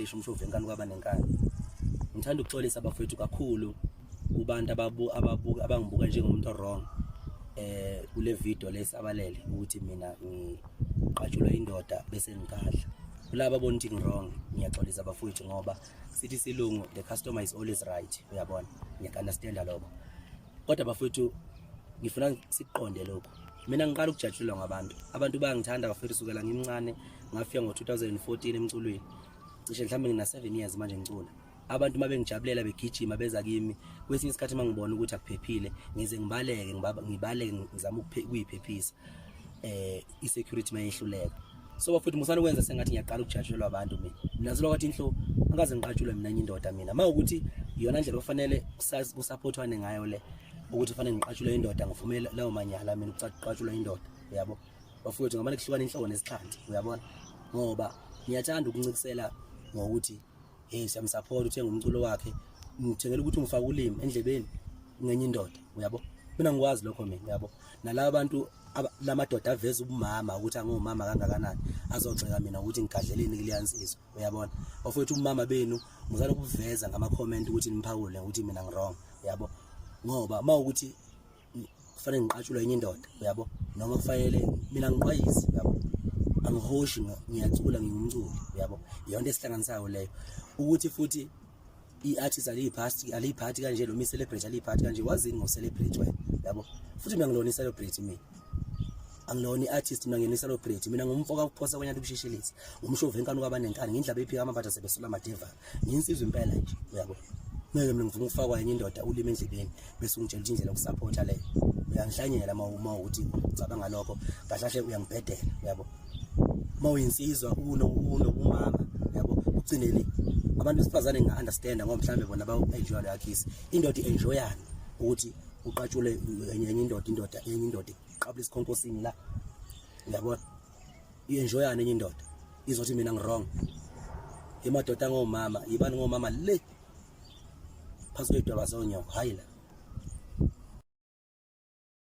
Cishe umshovu enkani kwaba nenkani. Ngithanda ukuxolisa bafowethu kakhulu kubantu ababu ababuka abangibuka njengomuntu wrong kule video lesabalele ukuthi mina ngiqatshulwa indoda bese ngigadla. Kulaba abona ukuthi ngi-wrong, ngiyaxolisa bafowethu, ngoba sithi silungu, the customer is always right, uyabona? Ngiya-understanda lokho. Kodwa bafowethu, ngifuna siqonde lokhu. Mina ngiqala ukujatshulelwa ngabantu. Abantu bayangithanda bafowethu sukela ngimncane, ngafika ngo-2014 emculweni. Cishe mhlawumbe ngina 7 years manje ngicula. Abantu uma bengijabulela begijima beza kimi, kwesinye isikhathi uma ngibona ukuthi akuphephile, ngize ngibaleke, ngibaleke ngizama ukuyiphephisa. I-security mayehluleka. So bafowethu, musani ukwenza sengathi ngiyaqala ukujatshulelwa abantu mina. Mina zilokho athi inhlo angikaze ngiqatshulwe mina enye indoda mina. Uma ukuthi iyona ndlela ofanele kusupportwane ngayo le, ukuthi kufanele ngiqatshulwe indoda, ngivumele lawo manyala mina ukuqatshulwa indoda, uyabo? Bafowethu, ngamane kuhlukana inhloko nesixhanti, uyabona? Ngoba ngiyathanda ukuncikisela ngokuthi hey, siyamsupport, uthenga umculo wakhe, ngithengela ukuthi ungifake ulimi endlebeni ngenye indoda, uyabo? Mina ngikwazi lokho mina, uyabo? Nalaba bantu lamadoda aveza ubumama ukuthi angumama kangakanani, azogxeka mina ukuthi ngigadleleni kuleya nsizwa, uyabona? Bafowethu, umama benu ngizala ukuveza ngama comment ukuthi niphawule ukuthi mina ngi-wrong, uyabo? Ngoba uma ukuthi kufanele ngiqatshulwe enye indoda, uyabo, noma kufanele mina ngiqwayise, uyabo, angihoshi, ngiyacula, ngingumculi, uyabo? Iyonto esihlanganisayo leyo, ukuthi futhi i-artist aliyiphathi, aliyiphathi kanje noma i-celebrity aliyiphathi kanje. Wazini ngo-celebrity wena, uyabo? Futhi mina ngilona i-celebrity, mina angilona i-artist, mina ngiyona i-celebrity. Mina ngumfoka kuphosa kwenyana ubushishilizi, ngumshovu enkani kwabanenkani, ngindlaba ephika amaphatha sebesola amadeva, ngiyinsizwa impela nje, uyabo? Ngeke mina ngifuna ukufakwa enye indoda ulimi endlebeni bese ungitshela ukuthi indlela yokusupporta leyo. Uyangihlanyela uma ukuthi ucabanga lokho, kahle kahle uyangibhedela, uyabo? Uma uyinsizwa unobumama, uyabo, ugcinele abantu besifazane nginga-understanda ngoba mhlawumbe bona bawu-enjoya leyo kiss. Indoda i-enjoyani ukuthi uqatshule enye indoda, indoda enye indoda iqabula isikhonkosini la, uyabona? I-enjoyani enye indoda izothi mina ngi-wrong? Emadoda angomama, yibani ngomama le phansi kwedwaba zonyoko, hhayi la.